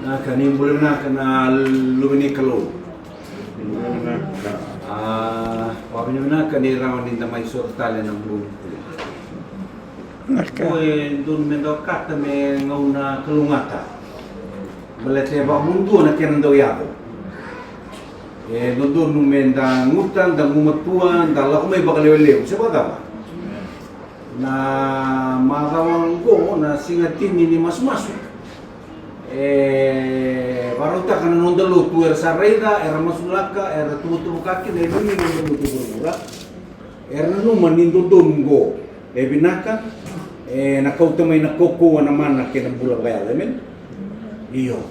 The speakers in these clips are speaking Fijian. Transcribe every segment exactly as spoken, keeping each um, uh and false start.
Vinaka, ni bula vinaka na luve ni Kalou. A, vakavinavinaka ni rawa ni da mai sota tale na bula ni Kalou. Vinaka. Ko e donu me da okata me gauna kalougata. Baleta e vakamudua na kena dau yaco. E dodonu me da guta, da gumatua, da lako mai vakalewelevu. Se vakacava? Na macawa oqo, na siga tini ni masumasu. E vakarautaka na noda lotu, era sa raica, era masulaka, era tuvatuvaka kina e liu ni noda lotu e vuravura. Era nanuma ni dodonu oqo e vinaka, e na kauta mai na kaukauwa, na mana kei na bula vakayalo. Emeni. Io.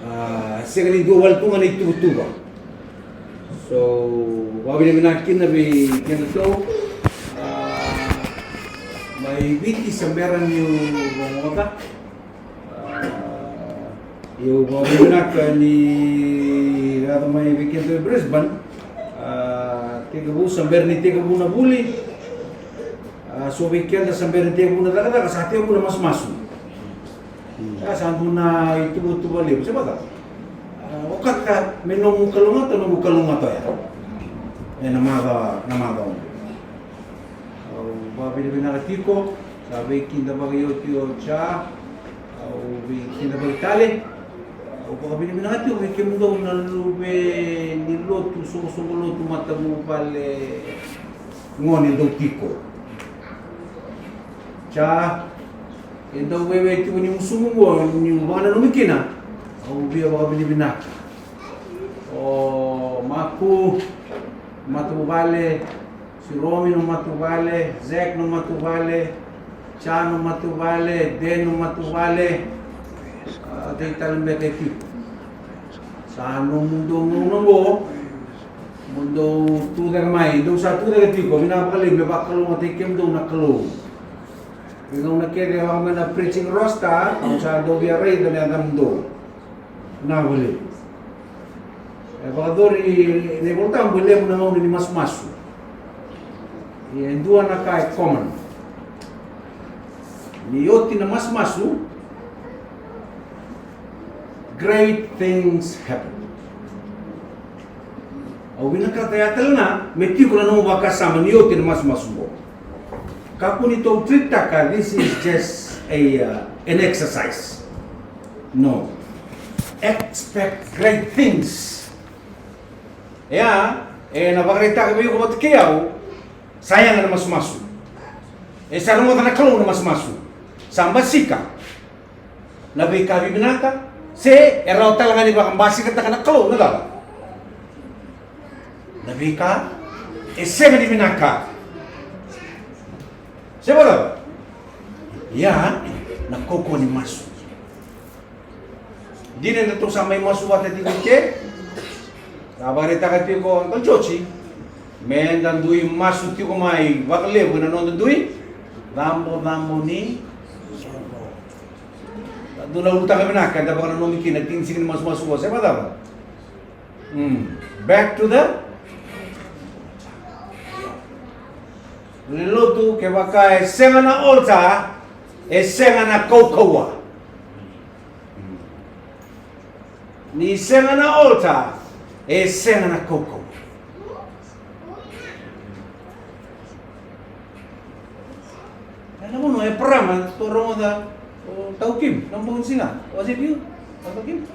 A, sega ni dua wale tu ga na ituvatuva. So, vakavinavinaka kina vei kedatou. A, mai Viti sa bera niu rogoca. A, io, vakavinavinaka ni yaco mai vei kedatou e Brisbane. A, tekivu, sa bera ni tekivu na vuli. A, so vei keda sa bera ni tekivu na cakacaka, sa tekivu na masumasu. A, sa dua na ituvatuva levu, se vakacava? A, okata me nomu kalougata, nomu kalougata oya. E na macawa, na macawa. Au vakavinavinaka tiko, sa veikidavaki oti o Ja, au veikidavaki tale. Au vakavinavinaka tiko vei kemudou na luve ni lotu, soqosoqo lotu, matavuvale, gone dau tiko. Ja, e dau veve tiko ni gusumu qo niu vakananumi kina, au via vakavinavinaka. O Maku, matavuvale, Siromi na matavuvale, Zek na matavuvale, Ja na matavuvale, De na matavuvale, a, dei tale beka e tiko. Sa nomudou gauna qo mo dou tucake mai, dou sa tucake tiko, vinaka vakalevu me vakalougatataki kemudou na Kalou. Veigauna kece e lako mai na preaching roster, au sa dau via raica na yacamudou. Vinaka vakalevu. E vakayacori na iVolatabu e levu na gauna ni masumasu. Ia e dua na ka e common. Ni oti na masumasu, great things happen. Au vinakata ya tale ga me tiko na nomu vakasama ni oti na masumasu qo. Kakua ni tou treat-taka this is just a, uh, an exercise. No. Expect great things. Ia, e na vakaraitaka vei iko vata kei au, sa yaga na masumasu. E sa rogoca na Kalou na masumasu. Sa basika na veika vivinaka, se e rawa tale ga ni vakabasikataka na Kalou na cava? Na veika e sega ni vinaka. Se vakacava? Ia, na kaukauwa ni masu. Dina ni datou sa mai masu vata tiko i ke. Sa vakaraitaka tiko Uncle Joji, me da dui masu tiko mai vakalevu ena noda dui cabocabo ni soro. Da dui na ulutaga vinaka eda vakananumi kina, tini siga ni masumasu qo, se vakacava? Mm. Back to the lewe ni lotu, kevaka e sega na altar, e sega na kaukauwa. Ni sega na altar, e sega na kaukauwa. Ena vuna o Eparama, tou rogoca o Tau Kim, na bogi ni siga. Was it you, Tau Kim?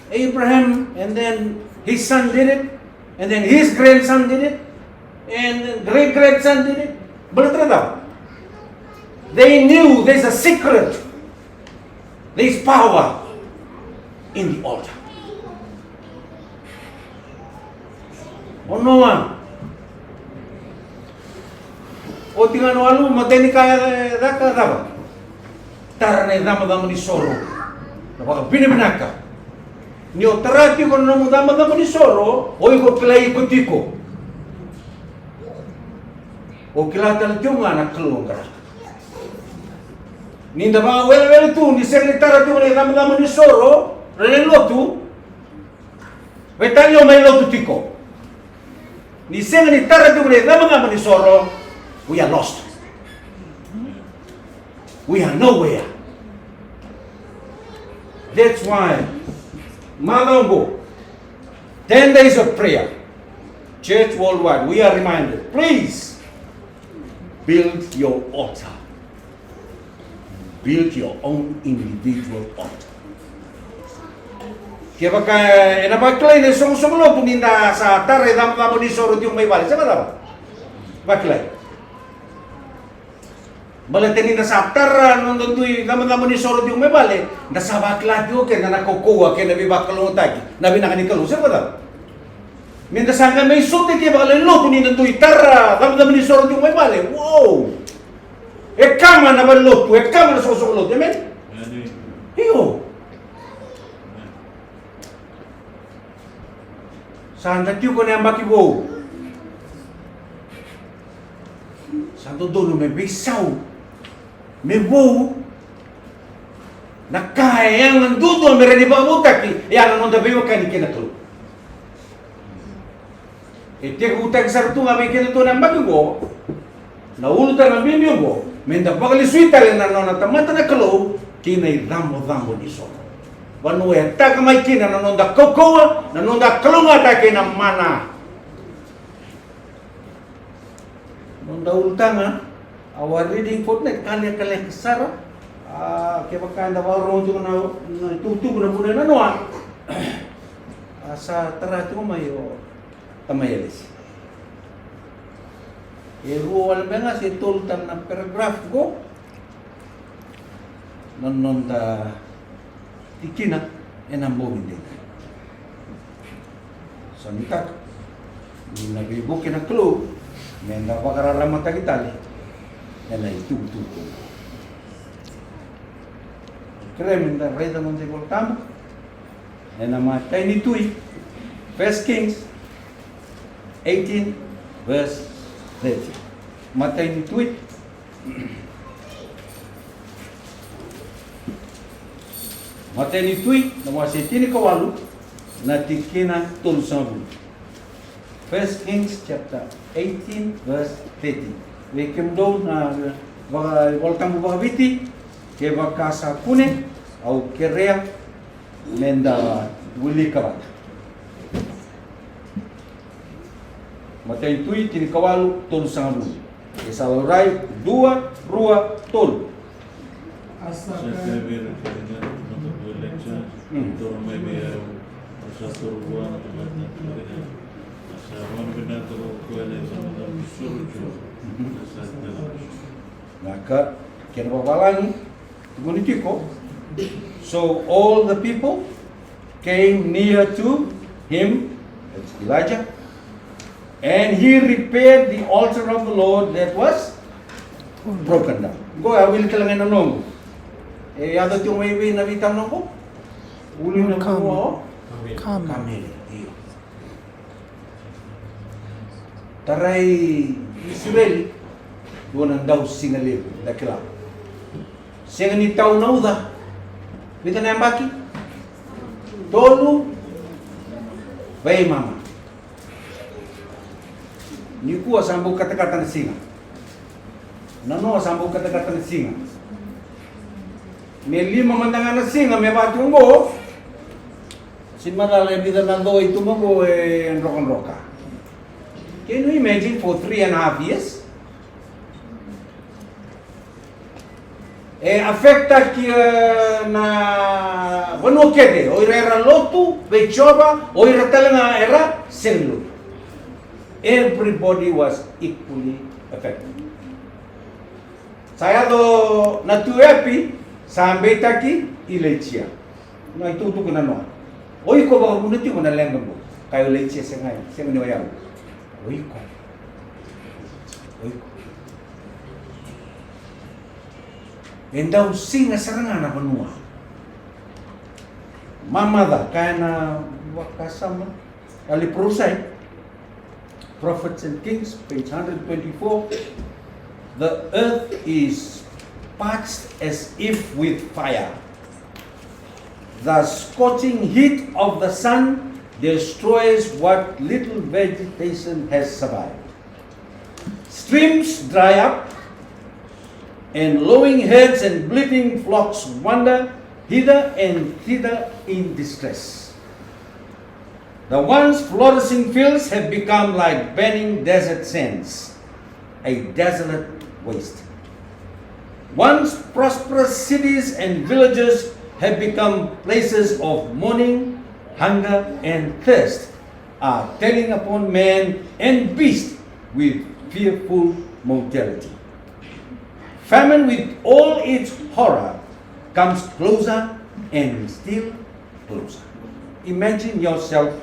Abraham, and then his son did it, and then his grandson did it, and great grandson did it. Baleta na cava? They knew there's a secret, there's power in the altar. O Noa, oti ga na walu, matai ni ka e caka, cava? Tara na icabocabo ni soro. Na vakavinavinaka. Ni o tara tiko na nomu cabocabo ni soro, o iko kilai iko tiko. O kila tale tiko ga na Kalou o qarava. Ni da vakawelewele tu, ni sega ni tara tiko na icabocabo ni soro, na lewe ni lotu, veitalia o mai lotu tiko. Ni sega ni tara tiko na icabocabo ni soro, we are lost. We are nowhere. That's why, macawa oqo, ten days of prayer. Church worldwide, we are reminded, please build your altar. Build your own individual altar. Kevaka ena vakilai na isoqosoqo lotu ni da sa tara icabocabo ni soro tiko mai vale, se vakacava? Vakilai. Baleta ni da sa tara noda dui icabocabo ni soro tiko mai vale, da sa vakila tiko keda na kaukauwa kei na veivakalougatataki, na vinaka ni Kalou, se vakacava? Me da sa qai mai sota ke vakalai lotu ni da dui tara icabocabo ni soro tiko mai vale. Wow! E kama na vale lotu, e kama na soqosoqo lotu, amen? Io. Sa da tiko na yabaki vou. Sa dodonu me veisau, me vou na ka e yaga duadua me rawa ni vakavoutaki, e a na noda veiwekani kei na Kalou. E tekivutaki sara tu ga vei keda tu na yabaki oqo na ulutaga bibi oqo, me da vakalesui tale na nona tamata na Kalou ki na icabocabo ni soro. Vanua e taka mai kina na noda kaukauwa, na noda kalougata kei na mana. Noda ulutaga, our reading for tonight, ka lekaleka sara. A, kevaka eda vakarorogo tiko na, na itukutuku na vuna e nanoa, a sa tara tiko mai o tamai Elesi. E rua wale beka se tolu tale na paragraph qo. Na noda tikina ena bogi edaidai. Sa nuitaka ni na veivuke na Kalou me da vakararamataki tale ena itukutuku. Kerea me da raica noda iVolatabu ena imatai ni Tui, First Kings eighteen verse thirty. Matai ni Tui, Matai ni Tui, na wase tinikawalu, na tikina tolusagavulu. First Kings chapter eighteen verse thirty. Vei kemudou na vaka, iVolatabu vakaviti, kevaka sa kune, au kerea me da wilika vata. Matai ni Tui tinikawalu tolusagavulu. E sa laurai, dua, rua, tolu. A sa kaya vei ira, kemuni na noqu election, toro mai vei au, au sa toro vua na tamata, a sa vakavinakataka o koya na isoro, a sa tele. Na ka, kena vavalagi, tukuni tiko. So all the people came near to him, that's Elijah, and he repaired the altar of the Lord that was broken down. Qo a wili kila ga na noqu. E yaco tiko mai vei na veitalanoa qo? Ulu ni vanua o Kameli. Kameli, io. Tarai Isireli, dua na dausiga levu, da kila. Sega ni tau na uca. Vica na yabaki? Tolu. Veimama. Nikua sa bau katakata na siga. Nanoa sa bau katakata na siga. Me lima mada ga na siga me vatu oqo. Sega ni macala e vica na co i tuba oqo e drokadroka. Can you imagine for three and a half years? E affectaki, e, na vanua kece, o ira era lotu vei Jiova, o ira tale ga era sega ni lotu. Everybody was equally affected. Sa yaco na tui Epi, sa beitaki Ilaija. Na itukutuku nanoa. O iko vakavuna tiko na leqa qo. Kaya o Ilaija, sega, sega ni o yau. O iko. O iko. E dausiga sara ga na vanua. Mamaca, kaya na vakasama, a Leprosai. Prophets and Kings, page hundred twenty-four. The earth is parched as if with fire. The scorching heat of the sun destroys what little vegetation has survived. Streams dry up, and lowing herds and bleating flocks wander, hither and thither in distress. The once flourishing fields have become like burning desert sands, a desolate waste. Once prosperous cities and villages have become places of mourning, hunger, and thirst, are telling upon man and beast with fearful mortality. Famine, with all its horror, comes closer and still closer. Imagine yourself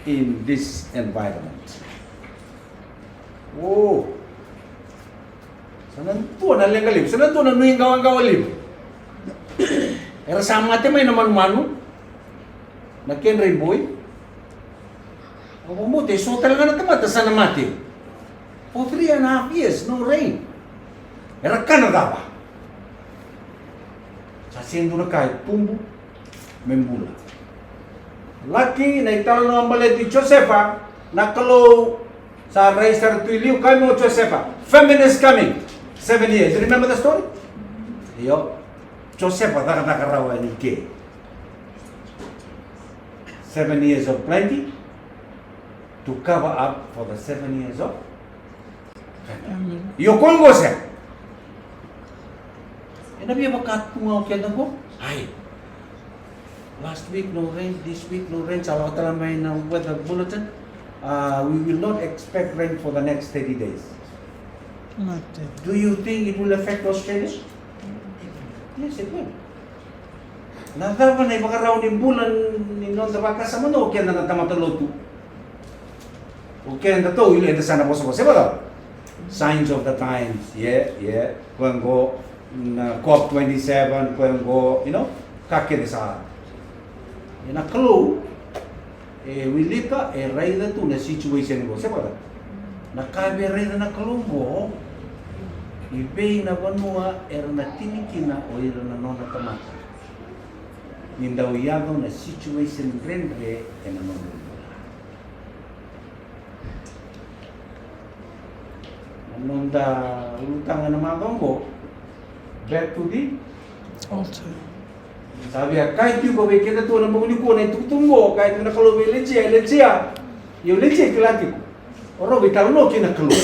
in this environment. Oh. Sa na dua na leqa levu, sa na dua na nuiqawaqawa levu. Era sa mate mai na manumanu, na kedra iboi. Au vakabauta e so tale ga na tamata sa na mate. For three and a half years, no rain. Era kana cava? Sa sega ni dua na ka e tubu me bula. Laki na italanoa baleti Josefa, na Kalou sa rai sara tu i liu, kaya mai o Josefa, famine is coming. Seven years. You remember the story? Io. Josefa cakacaka rawa yani ke. Seven years of plenty to cover up for the seven years of famine. Io, koya qo se. Ena via vaka tu ga o keda qo. Ai. Last week no rain, this week no rain, sa lako tale mai na weather bulletin. Uh, we will not expect rain for the next thirty days. Do you think it will affect Australia? Yes, it will. Na cava na ivakarau ni bula ni noda vakasama, o keda na tamata lotu? O keda tou i leda sa na vosavosa, e vacava? Signs of the times, yeah, yeah. Koya qo na COP twenty-seven, koya qo, you know, ka kece sa. Ia na Kalou e wilika, e raica tu na situation qo, se vacava? Na ka e via raica na Kalou qo, i vei na vanua era na tini kina o ira na nona tamata ni dau yaco na situation dredre ena nona bula. Na noda ulutaga na macawa qo, back to the altar. Sa via kaya tiko vei keda tu ena bogi nikua na itukutuku qo, kaya tiko na Kalou vei Ilaija, Ilaija. Ia o Ilaija e kila tiko. O rau veitalanoa kei na Kalou.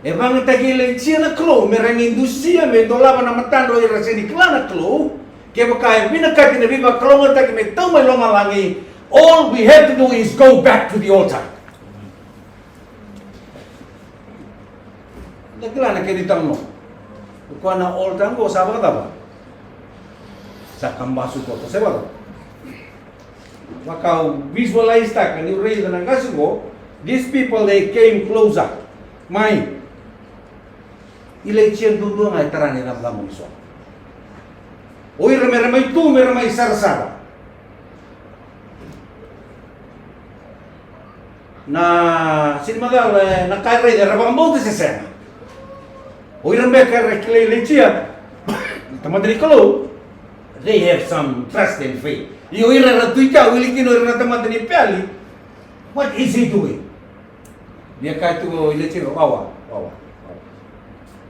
E vagataki Ilaija na Kalou me rawa ni dusia, me dolava na matadra o ira sega ni kila na Kalou. Kevaka e vinakati na veivakalougatataki me tau mai lomalagi, all we have to do is go back to the altar. Da kila na kena italanoa. O koya na altar qo sa vakacava? Sa kabasu koto, se vacava? Vaka au visualize-taka niu raica na qase qo, these people, they came closer. Mai. Ilaija duadua ga e tara na icabocabo ni soro. O ira mera mai tu, mera mai sarasara. Na, sega ni macala, e, na ka e raica era vakabauta se sega. O ira beka era kilai Ilaija, tamata ni Kalou, they have some trust and faith. Ia o ira era tu i ke, wili kina o ira na tamata ni Peali, what is he doing? Via kaya tiko o Ilaija, wawa, wawa, wawa.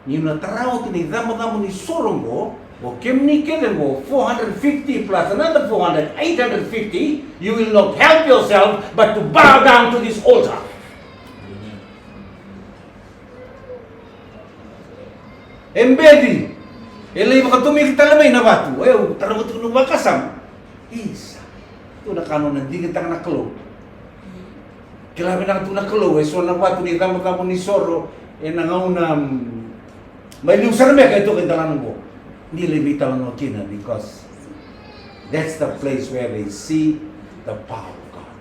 Niu na tara oti na icabocabo ni soro qo, o kemuni kece qo, four hundred fifty plus another four hundred, eight hundred fifty, you will not help yourself but to bow down to this altar. E beci, e lai vakatomiki tale mai na vatu, e, au tara vatu na vakasama. Isa, tu na ka nona digitaka na Kalou. Kila vinaka tu na Kalou, e so na vatu ni cabocabo ni soro, ena gauna, mm, mai liu sara me ka e toka e dalana qo. Ni lai veitalanoa kina, because that's the place where they see the power of God.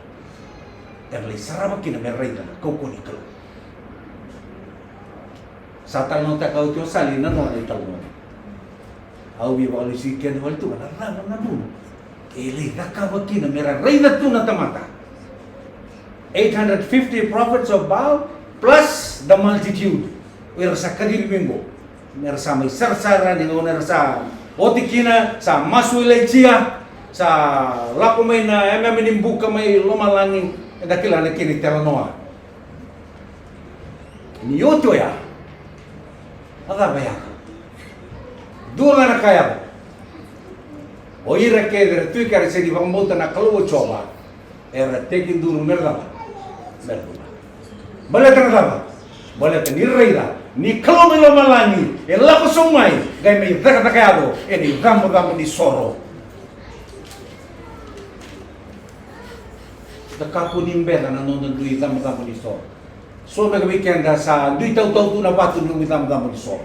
Era lai sarava kina me raica na kaukauwa ni Kalou. Sa talanoataka oti o Sali na nona italanoa. Au via vakalesui keda wale tu na cava na vuna e lai cakava kina me ra raica tu na tamata. Eight hundred fifty prophets of Baal plus the multitude. O ira sa kacivi mai qo. Me ra sa mai sarasara ni gauna era sa oti kina, sa masu Ilaija, sa lako mai na yameyame ni buka mai lomalagi, eda kila na kena italanoa. Ni oti oya, a cava e yaco? Dua ga na ka e yaco. O ira kece era tu i ke era sega ni vakabauta na Kalou o Jiova, era tekiduru me ra cava? Me ra cula. Baleta na cava? Baleta ni raica ni Kalou mai lomalagi e lako sobu mai, qai mai cakacaka yaco ena icabocabo ni soro. Da kakua ni beca na noda dui icabocabo ni soro. So beka vei keda sa dui tautau tu na vatu ni nomu icabocabo ni soro.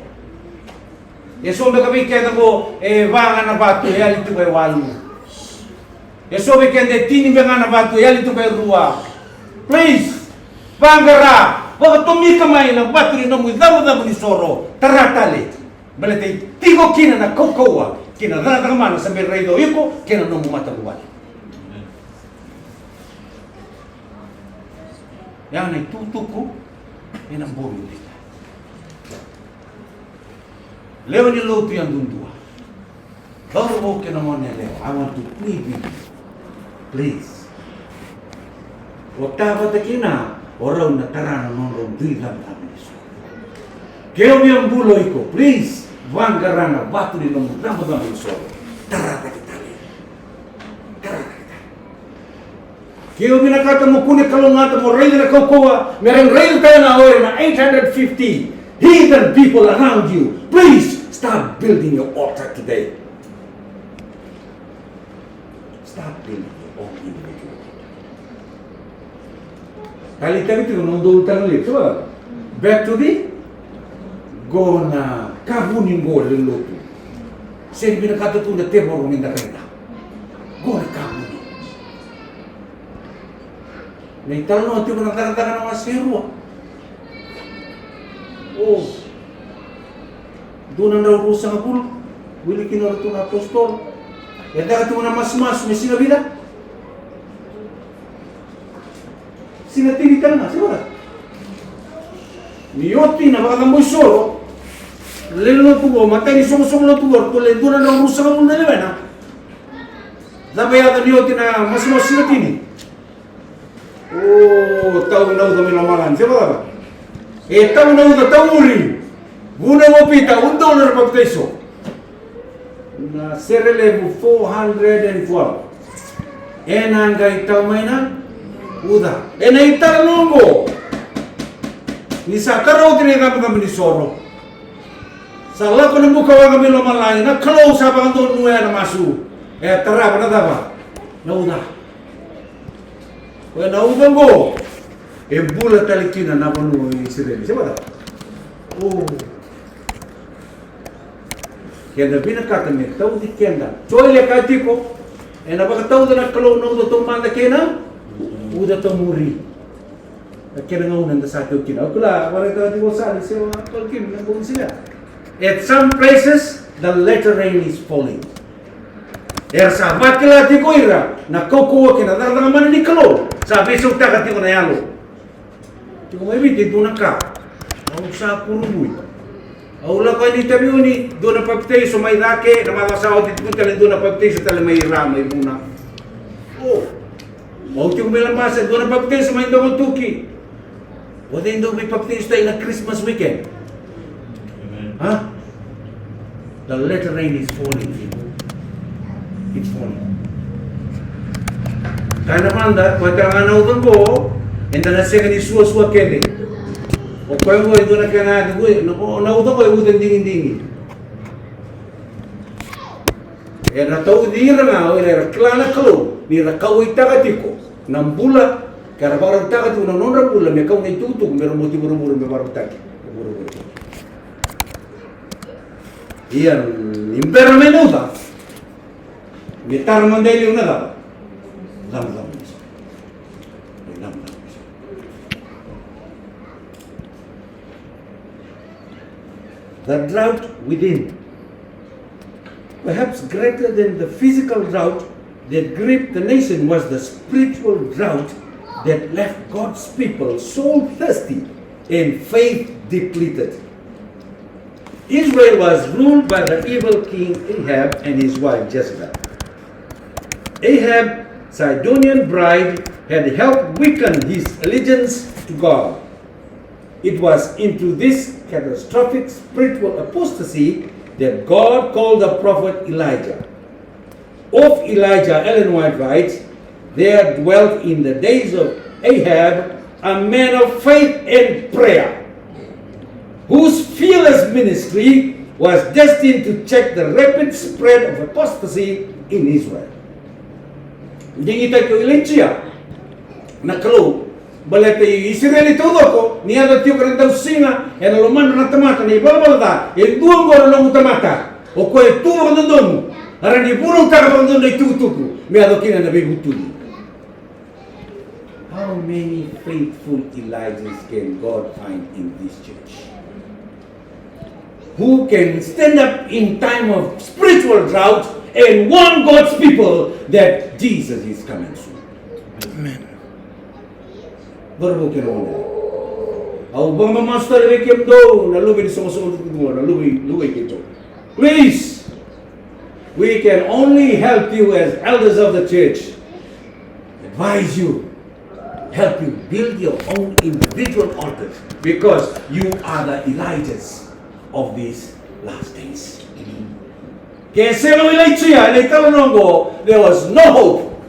E so beka vei keda qo e va ga na vatu e yali tu ga e walu. E so vei keda e tini beka ga na vatu e yali tu ga e rua. Please, vaqara, vakatomika mai na vatu ni nomu icabocabo ni soro. Tara tale. Baleta e tiko kina na kaukauwa kei na cakacaka mana sa bera raica o iko kei na nomu matavuvale. Ya na itukutuku ena bogi ni. Lewe ni lotu yadudua. Cauravou kei na gone yalewa, I want to plead with you. Please. O ta vata kina, o rau na tara na nodrau dui icabocabo ni soro. Ke o via bula o iko, please, vaqara na vatu ni nomu icabocabo ni soro. Tara cake tale. Tara cake tale. Ke o vinakata mo kune kalougata mo raica na kaukauwa, me ra raica tale ga o ira na eight hundred fifty heathen people around you. Please start building your altar today. Start building your own individual altar. Taleitaka tiko na noda ulutaga levu, se vaka? Back to the, qo na ka vuni qo lewe ni lotu. Sega ni vinakata tu na tevoro me da raica. Qo na ka vuni. Na italanoa tiko na Cakacaka na wase e rua. O. Dua na drau ruasagavulu, wili kina o ratou na apositolo. E caka tiko na masumasu me siga vica? Siga tini tale ga, se vaka? Ni oti na vakacabo isoro, lewe ni lotu qo, matai ni soqosoqo lotu qo, ratou le dua na drau ruasagavulu na lewena. Cava e yaco ni oti na masumasu siga tini? O, tau vinauca mai lomalagi, se vakacava? E tau vinauca, tau muri. Vunau o Pita, udolu era papitaiso. Na sere levu four hundred and twelve. Ena qai tau mai na uca. Ena italanoa oqo. Ni sa tara oti na icabocabo ni soro. Sa lako na bukawaqa mai lomalagi, na Kalou sa vakadonuya na masu. E tarava na cava? Na uca. Koya na uca oqo e bula tale kina na vanua o Isireli. Se vata? O. Keda vinakata me tauci keda. Joel e kaya tiko, ena vakatauca na Kalou na uca taumada kei na uca taumuri. Na kena gauna eda sa tiko kina. Au kila, vakaraitaka tiko o Sali, se o Tolkien, na bogi siga. At some places, the latter rain is falling. Era sa vakila tiko ira na kaukauwa kei na cakacaka mana ni Kalou. Sa veisautaka tiko na yalo. Tiko mai Viti e dua na ka. Au sa kurabui. Au lako yani i Taveuni, dua na papitaiso mai cake, na macawa sa oti tiko tale dua na papitaiso tale mai Ra, mai Vuna. O. Au tiko mai Labasa, dua na papitaiso mai Dogotuki. O cei dau veipapitaisotaki na Christmas weekend? Amen. Ha? The latter rain is falling, people. It's falling. Kaya na vada, koya tale ga na uca qo, eda na sega ni suasua kece. O koya qo e dua na kena yaca qo, na, na uca qo e uca digidigi. Era tauci ira ga o ira era kila na Kalou, ni ra kauwaitaka tiko na bula, ka ra vakarautaka tiko na nodra bula me kau na itukutuku me ra bula tiko vuravura, me vakarautaki na vuravura. Ia ni bera mai na uca, me tara mada e liu na cava? Cava, cava, cava. The drought within. Perhaps greater than the physical drought that gripped the nation was the spiritual drought that left God's people soul thirsty and faith depleted. Israel was ruled by the evil king Ahab and his wife Jezebel. Ahab's Sidonian bride had helped weaken his allegiance to God. It was into this catastrophic spiritual apostasy that God called the prophet Elijah. of Elijah, Ellen White writes, "There dwelt in the days of Ahab a man of faith and prayer, whose fearless ministry was destined to check the rapid spread of apostasy in Israel." Digitaki o Ilaija na Kalou, baleta i Isireli taucoko ni yaco tiko na dausiga ena lomadra na tamata na ivalavala ca, e dua oqo na noqu tamata, o koya e tu vakadodonu, a rawa ni vunautaka vakadodonu na itukutuku me yaco kina na veivutuni. How many faithful Elijahs can God find in this church, who can stand up in time of spiritual drought and warn God's people that Jesus is coming soon? Amen. Cauravou kei na gone, au vakamamasu tale vei kemudou na luve ni soqosoqo, na luve, luve keitou. Please, we can only help you as elders of the church, advise you, help you build your own individual altars, because you are the Elijahs of these last days. Ke sega o Ilaija ena italanoa oqo, there was no hope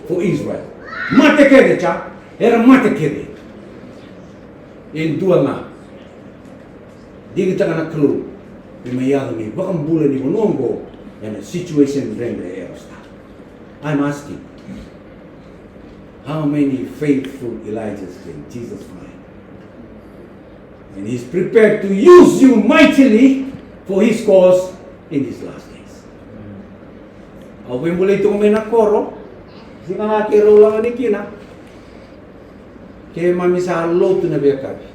for Israel. Mate kece, ca, era mate kece. E dua ga. Digitaka na Kalou me mai yaco na iVakabula ni vanua oqo ena situation dredre era sa. I'm asking, how many faithful Elijahs can Jesus find? And he's prepared to use you mightily for his cause in these last days. Au veibolei tiko mai na koro, siga ga keirau lagani kina. Keimami sa lotu na veiyakavi.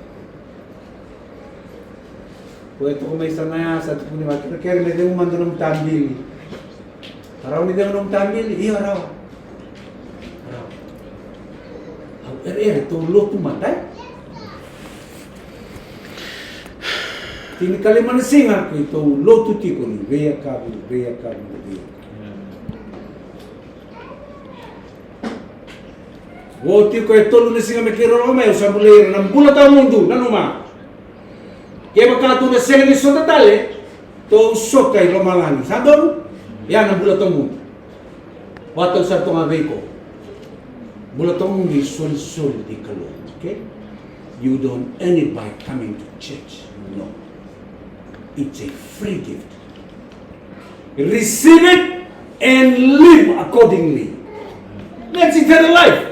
Koya e toka mai sa na ya, sa tukuni vata, kerekere me cegu mada nomu tabili. Rawa ni cegu nomu tabili? Io, rawa. Rawa. Au ereere, tou lotu mada, e? Tinikalima na siga, keitou lotu tiko ni veiyakavi, veiyakavi, veiyakavi. Vo tiko e tolu na siga me keirau lako mai, au sa bolei ira na bula tawamudu, nanuma. Kevaka tou na sega ni sota tale, tou sota i lomalagi. Sa donu? Ia na bula tawamudu. Vata au sa toka vei iko. Bula tawamudu e isolisoli ni Kalou, okay? You don't earn it by coming to church. No. It's a free gift. Receive it and live accordingly. That's eternal life.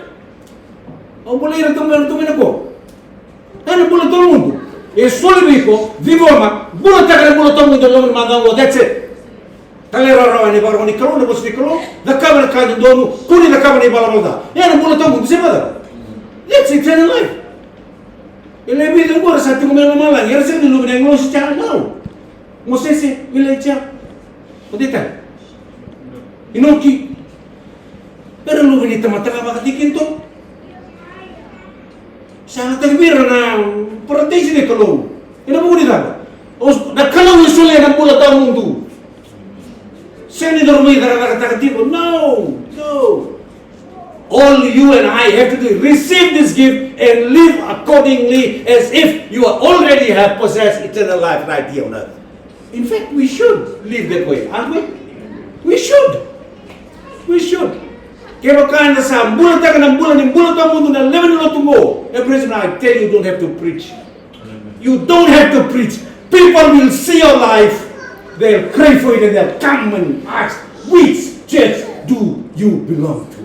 Au bolei ira tu mai, tu mai na ko. Ena bula tawamudu. E soli vei iko, ciqoma, bulataka na bula tawamudu ena loma ni macawa oqo, that's it. Talairawarawa ena ivakarau ni Kalou, na vosa ni Kalou, cakava na ka dodonu, kua ni cakava na ivalavala ca. Ena bula tawamudu, se vacava? That's eternal life. E lewe vica oqo era sa tiko mai lomalagi, era sega ni luve ni agilosi, ca, no. Mosese, Ilaija, o cei tale? Inoki. Era luve ni tamata ga vakatiki keitou. Sa yalataki vei ira na paradise ni Kalou. Ena vuku ni cava? O, na Kalou e solia na bula tawamudu. Sega ni curu mai cakacakataka tiko. No, no. All you and I have to do is receive this gift and live accordingly as if you are already have possessed eternal life right here on earth. In fact, we should live that way, aren't we? We should. We should. Kevaka eda sa bulataka na bula ni bula tawamudu na lewe ni lotu oqo, e, brethren, I tell you, you don't have to preach. You don't have to preach. People will see your life. They'll crave for it and they'll come and ask, "Which church do you belong to?"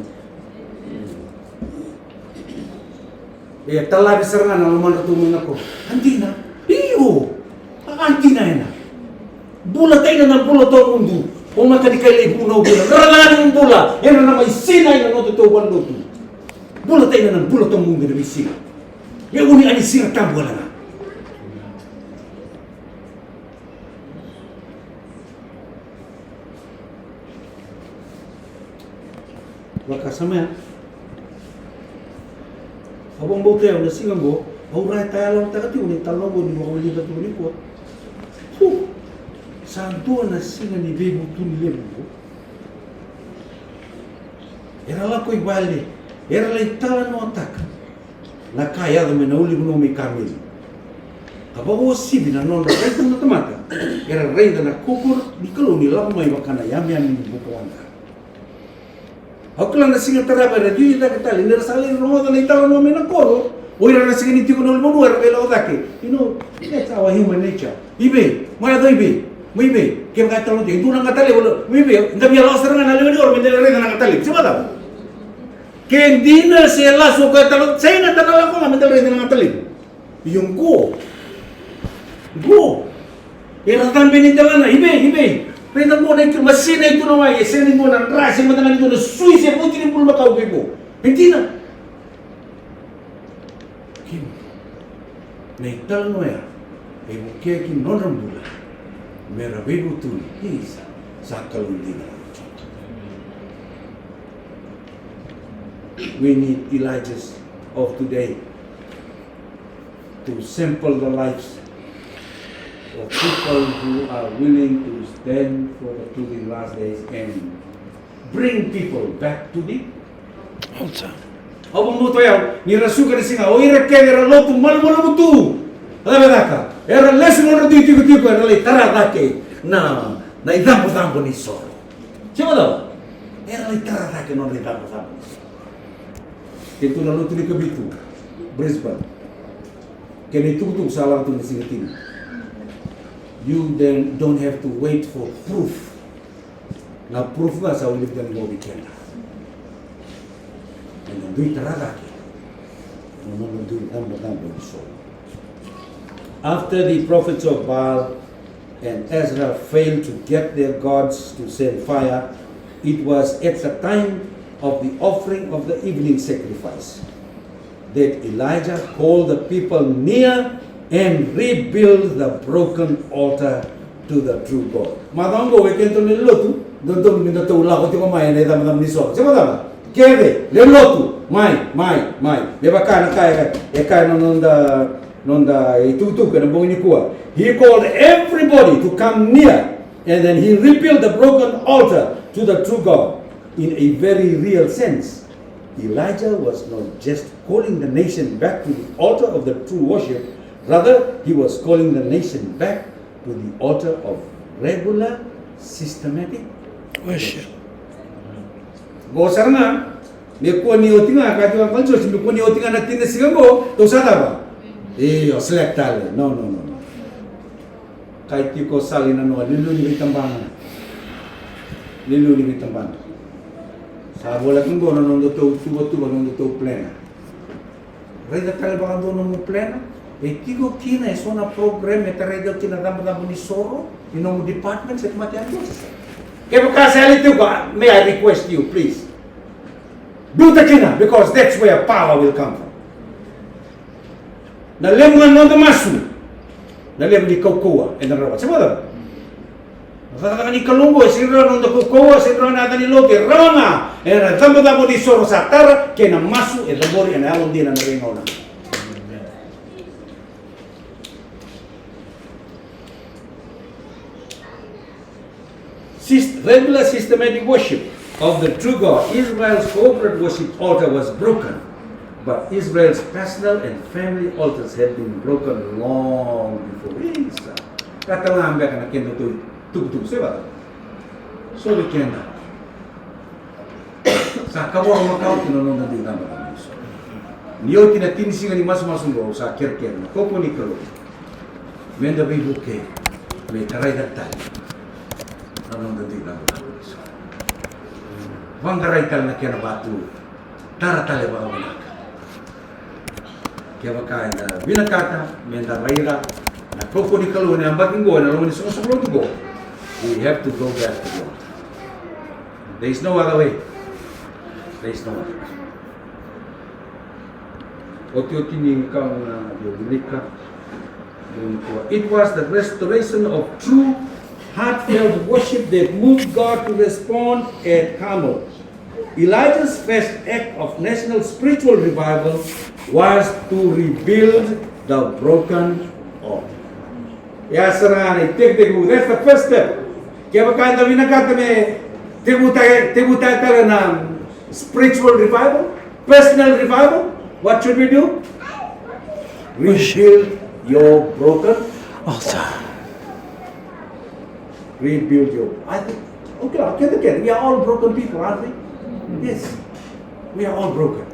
E talavi sara ga na lomadratou mai na ko. A dina. Io. A dina ena. Bula taina na bula tawamudu. O mata ni kai lai vunau bula. Rara ga ni bula. Ena na mai sinai na nodatou valenilotu. Bula taina na bula tawamudu ena veisiga. Me uni ani Siga Tabu wale ga. Vakasama ya. Au vakabauta au na siga oqo, au rai tayaloyalotaka tiko na italanoa oqo ni vakavolivolita tiko nikua. Hu! Sa dua na siga ni veivutuni levu oqo. Era lako i vale, era lai talanoataka na ka yaco mai na ulunivanua mai Kameli. Ka vakauasivi na nodra raica na tamata, era raica na kokoro ni Kalou ni lako mai vaka na yameyame ni bukawaqa. Au kila na siga tarava era cici cake tale, ni ra sa lai rogoca na italanoa mai na koro. O ira era sega ni tiko na ulunivanua era qai lako cake. You know, that's our human nature. I vei, mo yaco i vei, mo i vei. Kevaka e talanoa tiko e dua na gata levu, mo i vei, da via lako sara ga na lewe ni koro me da lai raica na gata levu. Se vakacava? Ke dina se lasu o koya e talanoa, sega, da na lako ga me da lai raica na gata levu. Io, qo. Qo. Era cabe ni delana, i vei, i vei. Raica qo na itu, masina e tu na wai, e sega ni dua na dra, se mada ga ni dua na sui, se vuti ni bulumakau vei qo. E dina. Kina. Na italanoa ya e vukea ki na nodra bula me ra veivutuni. Isa, sa Kalou dina. We need Elijahs of today to sample the lives of people who are willing to stand for the truth in last days and bring people back to the altar. Au vakabauta o yau ni ra suka na siga, o ira kece era lotu malumalumu tu, a cava e caka? Era lesu nodra dui tikotiko, era lai tara cake na, na icabocabo ni soro. Se vakacava? Era lai tara cake nodra icabocabo ni soro. Keitou na lotu ni Kavitu, Brisbane. Kena itukutuku sa lako tu na siga tini. You then don't have to wait for proof. Na proof ga sa wili vei keda. Ena dui tara cake na nodra dui icabocabo ni soro. After the prophets of Baal and Asherah failed to get their gods to send fire, it was at the time of the offering of the evening sacrifice that Elijah called the people near and rebuilt the broken altar to the true God. Macawa oqo, e keitou na lotu, dodonu me datou lako tiko mai ena icabocabo ni soro. Se vakacava? Kece, le lotu, mai, mai, mai. Me vaka na ka e, e kaya na noda, noda itukutuku ena bogi nikua. He called everybody to come near, and then he rebuilt the broken altar to the true God. In a very real sense, Elijah was not just calling the nation back to the altar of the true worship, rather, he was calling the nation back to the altar of regular, systematic worship. Qo sara ga, me kua ni oti ga, ka tiko ga Uncle Josh, me kua ni oti ga na tini na siga qo, tou sa cava? Io, slack tale. No, no, no, no. Kai tiko sala i nanoa, liuliu ni veitabana. Liuliu ni veitabana. Sa voleka qo na nodatou tuvatuva, na nodatou plana. Raica tale vakadua nomu plana. E tiko kina eso na program e tarai kina cabocabo ni soro ni nomu department, se tamata ya. Kevaka sa yali tiko, may I request you, please? Biuta kina, because that's where power will come from. Na levu ga na noda masu, na levu ni kaukauwa eda na rawata. Se vakacava? Na cakacaka ni Kalou oqo e sega ni rawa na noda kaukauwa, sega ni rawa na yaca ni lotu, e rawa ga ena cabocabo ni soro sa tara kei na masu e cabori ena yalodina ena veigauna. Syst-, regular systematic worship of the true God, Israel's corporate worship altar was broken, but Israel's personal and family altars had been broken long before. Isa. Ka tale ga beka na keda tu, tukutuku, se vata. So vei keda. Sa kavoro makawa kina na noda dui caba. Ni oti na tini siga ni masumasu qo, au sa kerekere na kaukaua ni Kalou me da veivuke me tarai cake tale na noda dui caba. Vaqarai tale na kena vatu, tara tale vakavinaka. Kevaka eda vinakata me da raica na kaukaua ni Kalou ena yabaki qo ena loma ni soqosoqo lotu qo, we have to go back to God. There is no other way. There is no other way. Otioti ni ka na via wilika. It was the restoration of true, heartfelt worship that moved God to respond at Carmel. Elijah's first act of national spiritual revival was to rebuild the broken altar. Ia sara ga na itekitekivu, that's the first step. Kevaka eda vinakata me tekivutaka, tekivutaka tale na spiritual revival, personal revival, what should we do? Rebuild your broken altar. Rebuild your, I think, okay, okay, okay. We are all broken people, aren't we? Yes, we are all broken.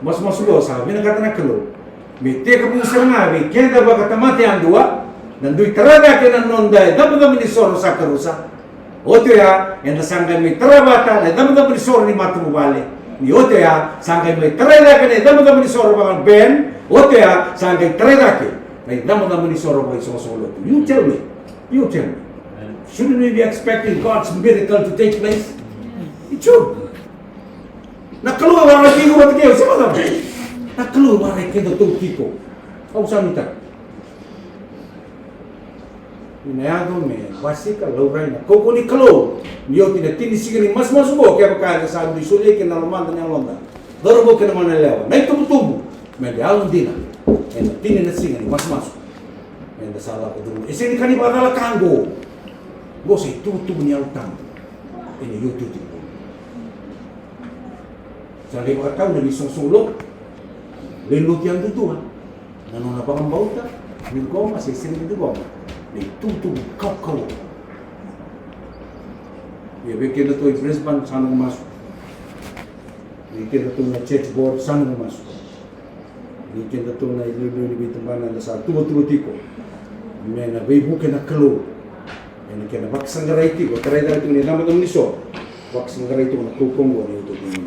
Masumasu qo sa vinakata na Kalou me tekivu sara ga vei keda vakatamata yadua na dui tara cake na noda icabocabo ni soro sa karusa. Oti oya eda sa qai mai tara vata na icabocabo ni soro ni matavuvale. Ni oti oya sa qai mai tara cake na icabocabo ni soro vakaben. Oti oya sa qai tara cake na icabocabo ni soro vakaisoqosoqo lotu. You tell me. You tell me. Shouldn't we be expecting God's miracle to take place? It should. Na Kalou e warai keda vata kei au, se vata. Na Kalou e warai keda tou tiko. Au sa nuitaka. Ni na yaco me basika, laurai na kaukauwa ni Kalou. Ni oti na tini siga ni masumasu qo, kevaka eda sa dui solia kina na lomada, na yaloda, cauravou kei na marama, na itubutubu, me da yalodina ena tini na siga ni masumasu. Eda sa lako curuma. E sega ni ka ni vakacalaka qo. Qo sa itubutubu ni Yalo Tabu ena iotioti. Sa qai vakatau na veisoqosoqo lotu, lewe ni lotu yadudua, na nona vakabauta, ciqoma se sega ni ciqoma na itubutubu kaukauwa. Ia vei kedatou i Brisbane, sa noqu masu. Vei kedatou na church board, sa noqu masu. Vei kedatou na iliuliu ni veitabana eda sa tuvatuva tiko, me na veivuke na Kalou ena kena vakasaqarai tiko, tarai cake tiko na icabocabo ni soro, vakasaqarai tiko na kaukauwa ni iotioti.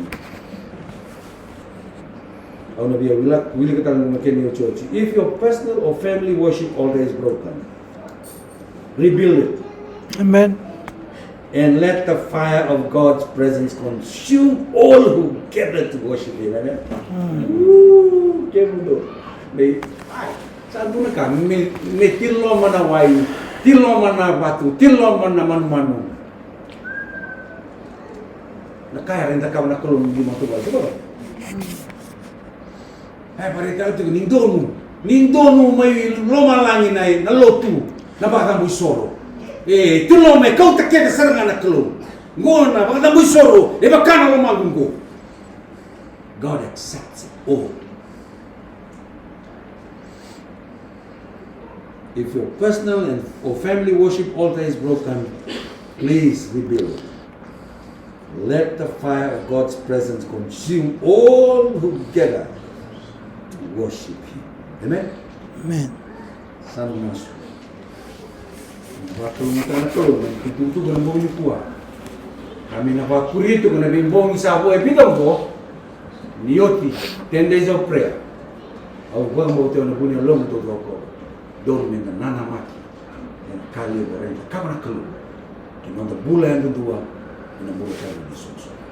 Au na via wila, wilika tale na kena iotioti. If your personal or family worship altar is broken, rebuild it. Amen. And let the fire of God's presence consume all who gather to worship Him. Amen. Ooh, ke mundo. Me, ai, sa dua na ka, me, me tiloma na wai, tiloma na vatu, tiloma na manumanu. Na ka era dau cakava na Kalou ni matavuvale, se koto. E vakaraitaka tiko ni donu, ni donu mai lomalagi na, na lotu, na vakacabo isoro. E tiloma, e kauta kece sara ga na Kalou. Qo na vakacabo isoro, e vaka na lomaqu qo. God accepts it all. If your personal and or family worship altar is broken, please rebuild. Let the fire of God's presence consume all who gather to worship Him. Amen. Amen. Sa noqu masu. Vakalougata na Kalou na itukutuku ena bogi nikua. Ka me na vakuri tiko na veibogi sa vo e vica oqo. Ni oti ten days of prayer. Au vakabauta ena vu ni yaloqu taucoko. Donu me da nanamaki ena ka levu era dau cakava na Kalou ki na noda bula yadudua, ena bula tale ni soqosoqo.